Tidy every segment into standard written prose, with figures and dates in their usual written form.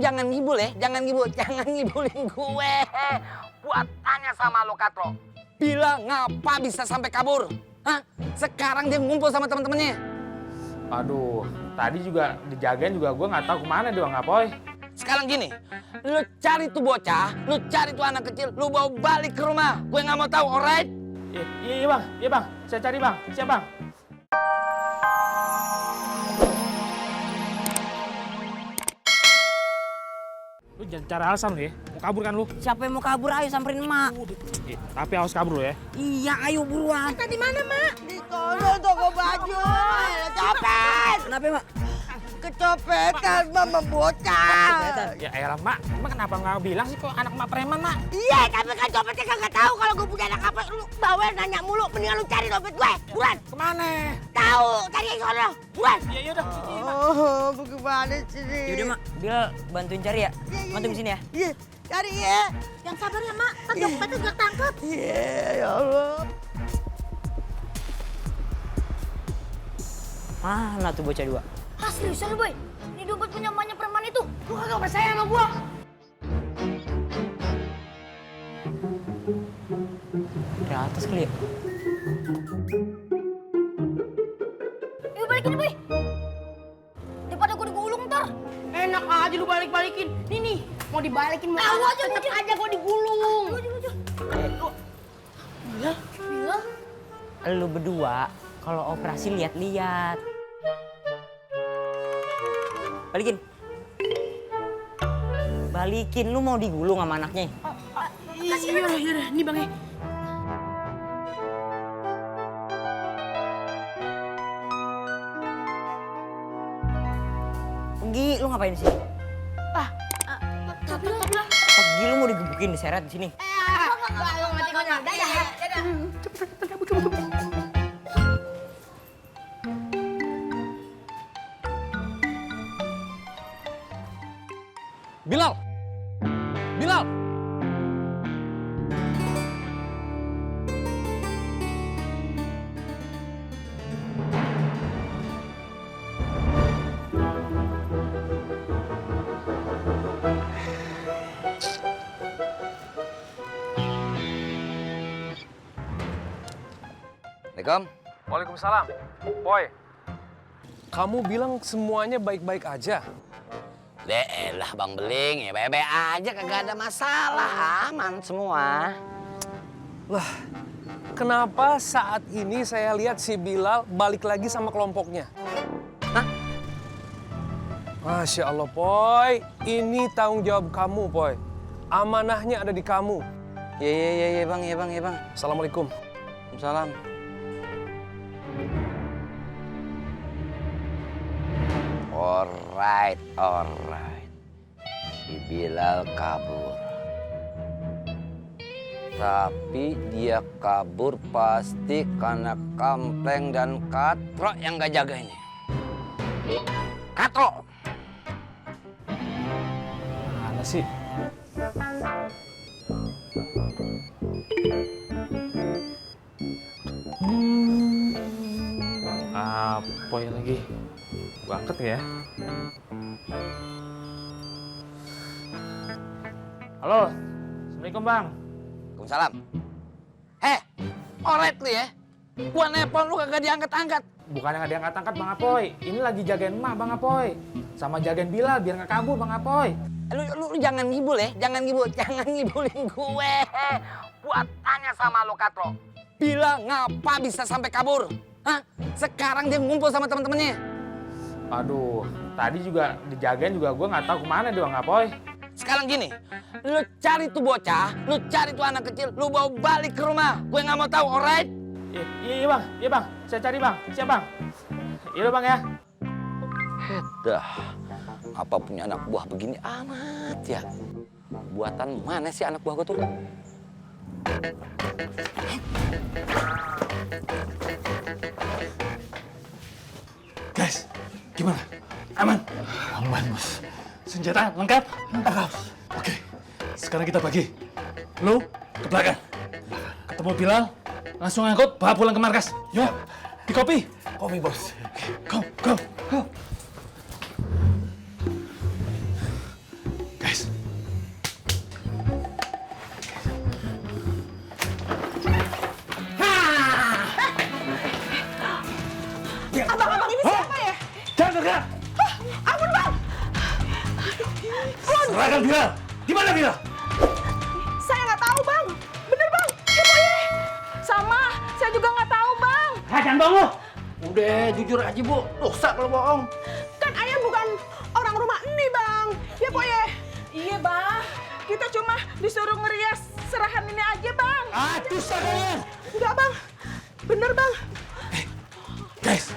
jangan ngibul ya, jangan ngibulin gue. Gua tanya sama lo Katro, Bila ngapa bisa sampai kabur? Hah? Sekarang dia ngumpul sama teman-temannya. Aduh, tadi juga dijagain juga gue nggak tahu kemana dia Bang Apoy. Sekarang gini, lu cari tuh bocah, lu cari tuh anak kecil, lu bawa balik ke rumah. Gue nggak mau tahu, alright? Iya bang, saya cari bang, siap bang. Lu jangan cari alasan lu ya, mau kabur kan lu? Siapa yang mau kabur? Ayo samperin emak. Tapi harus kabur lu ya. Iya, ayo buruan. Tadi mana, Mak? Di toko baju. Copet! Kenapa, Mak? Kecopetan, Mama bocah. Ya elah mak, kenapa nggak bilang sih kok anak mak preman mak? Iya, tapi kan copetnya kagak tahu kalau gue punya anak apa. Lu bawel nanya mulu, mendingan lu cari dompet gue. Buruan. Kemana? Tahu, cari yang sono. Buruan. Ya udah. Oh, bagaimana sih? Yaudah, Mak. Bil bantuin cari ya. Bantuin sini ya. Iya, cari ya. Yang sabar ya, Mak. Kan dompetnya gak tangkep. Iya, ya Allah. Mana tuh bocah dua? Ah, seriusan lu, Boy? Ini dompet punya emaknya preman itu. Lu kagak percaya sama gua. Di atas kali ya? Yuk balikin, Boy. Daripada gua digulung ntar. Enak aja lu balik-balikin. Nih, mau dibalikin mau Tahu aja, tetep Bocah. aja gua digulung. Bilang. Lu berdua kalau operasi lihat-lihat. Balikin. Balikin, lu mau digulung sama anaknya. Iya, nih Bang. Pergi, lu ngapain sih? Pergi, lu mau digebukin, diseret di sini. Bilal! Bilal! Assalamualaikum. Waalaikumsalam. Boy, kamu bilang semuanya baik-baik aja. Lah Bang Beling, ya bebe aja kagak ada masalah, aman semua. Lah, kenapa saat ini saya lihat si Bilal balik lagi sama kelompoknya? Hah? Masya Allah, Boy. Ini tanggung jawab kamu, Boy. Amanahnya ada di kamu. Iya Bang. Assalamualaikum. Salam. Alright. Si Bilal kabur. Tapi dia kabur pasti karena Kampleng dan Katro yang gak jaganya. Katro! Mana sih? Apoy lagi. Gua angkat ya. Halo. Assalamualaikum Bang. Waalaikumsalam. Alright lu ya. Gua nepon lu kagak diangkat-angkat. Bukannya nggak diangkat-angkat Bang Apoy. Ini lagi jagain emak Bang Apoy. Sama jagain Bilal biar nggak kabur Bang Apoy. Lu jangan ngibul ya, jangan ngibulin gue. Gua tanya sama lo Katro, Bila ngapa bisa sampai kabur? Hah? Sekarang dia ngumpul sama teman-temannya. Aduh, tadi juga dijagain juga gue nggak tahu kemana dia Bang Apoy. Sekarang gini, lu cari tuh bocah, lu cari tuh anak kecil, lu bawa balik ke rumah. Gue nggak mau tahu, alright? Iya bang, saya cari bang, siap bang. Iya bang ya. Dah, apa punya anak buah begini amat ya? Buatan mana sih anak buah gue tuh? Guys, gimana? Aman? Aman, Bos. Senjata lengkap? Lengkap. Oke, sekarang kita bagi. Lu ke belakang. Ketemu Bilal, langsung angkut, bawa pulang ke markas. Yuk, di kopi. Kopi, Bos. Go. Serahkan Bilal. Di mana Bilal? Saya nggak tahu, Bang. Bener, Bang. Ya, pokoknya. Sama, saya juga nggak tahu, Bang. Jangan bohong lu. Udah, jujur aja, Bu. Dosa kalau bohong. Kan ayah bukan orang rumah ini, Bang. Ya, pokoknya. Iya, Bang. Kita cuma disuruh ngerias serahan ini aja, Bang. Dosa kalian. Enggak, Bang. Bener, Bang. Guys,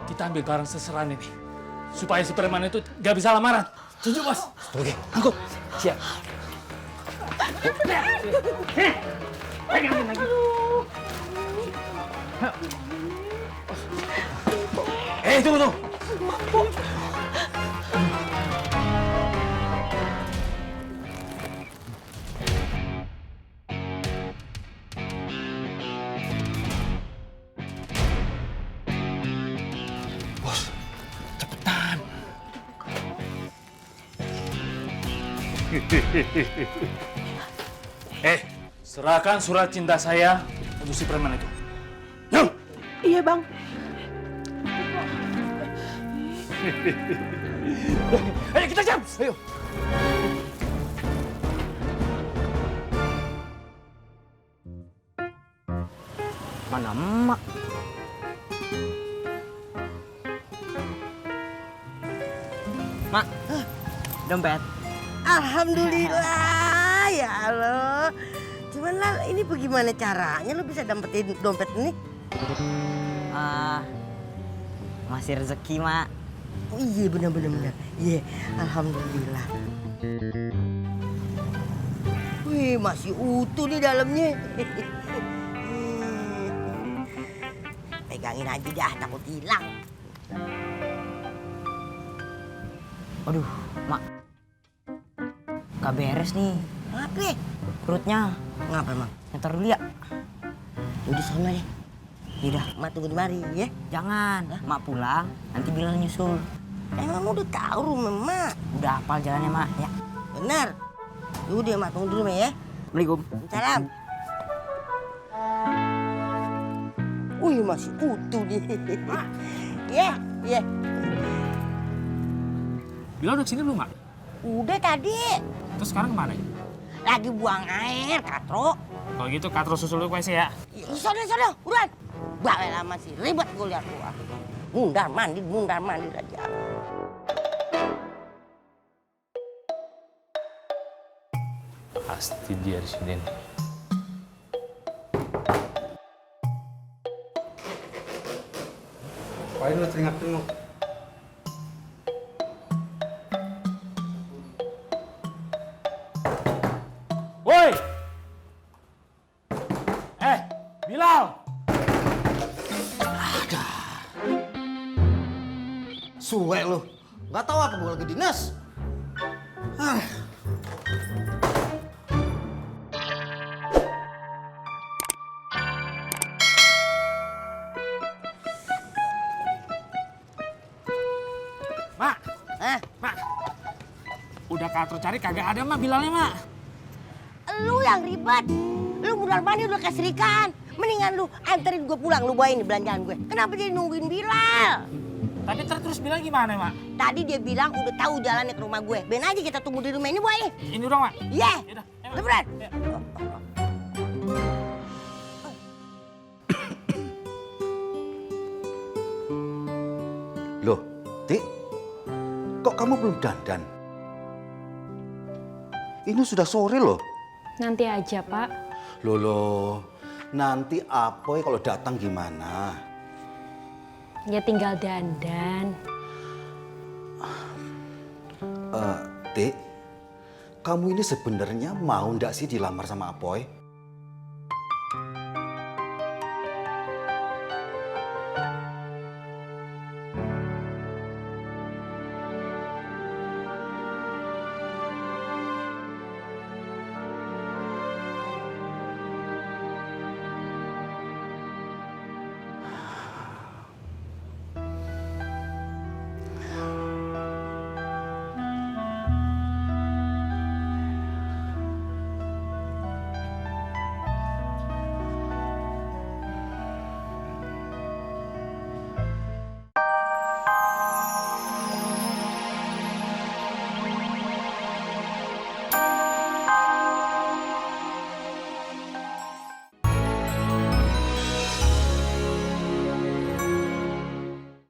kita ambil barang seserahan ini. Supaya si preman itu gak bisa lamaran. Setuju, Bos? Oke, angkut. Siap. Tunggu. Bos, cepetan. Serahkan surat cinta saya untuk si preman itu. Yuk! Iya, Bang. Ayo kita jam! Ayo! Mana emak? Mak, dompet. Alhamdulillah, ya Allah. Cuman Lal, ini bagaimana caranya lu bisa dapetin dompet ini? Masih rezeki, Mak. Oh iya, benar. Iya, alhamdulillah. Wih, masih utuh di dalamnya. Pegangin aja dah, takut hilang. Aduh, Mak. Gak beres nih. Apa? Perutnya. Ngapa, Mang? Ntar dulu ya. Udah sana ya. Yaudah, Mak tunggu di mari ya. jangan. Mak pulang, nanti Bilal nyusul. Emang udah tahu rumah Mak? Udah hafal jalannya, Mak. Ya. Benar. Udah, Mak tunggu dulu, Mak ya. Assalamualaikum. Salam. Wih, masih utuh nih. Iya. Bilal udah kesini belum, Mak? Udah tadi. Terus sekarang kemana? Lagi buang air, Katro. Kalau gitu Katro susul lu ke WC ya. Sono, buruan. Bawel lama sih, ribet gue liat lu. Mundar mandir aja. Pasti dia di sini. Ngapain lu tengok-tengok? Woi! Bilal! Suwe lu. Nggak tahu apa gue lagi dinas. Mak! Mak! Udah Katro cari kagak ada, Mak, Bilalnya, Mak. Lu yang ribet. Lu mundar mandir udah keserikan. Mendingan lu anterin gue pulang, lu bawain nih belanjaan gue. Kenapa jadi nungguin Bilal? Tapi terus Bilal gimana, Mak? Tadi dia bilang udah tahu jalannya ke rumah gue. Ben aja kita tunggu di rumah ini, boy. Ini udah, Mak. Iya. Yaudah, ayo, Mak. Lebaran. Ya. Loh, Tik, kok kamu belum dandan? Ini sudah sore loh. Nanti aja, Pak. Loh, nanti Apoy kalau datang gimana? Ya tinggal dandan. Tik, kamu ini sebenarnya mau ndak sih dilamar sama Apoy?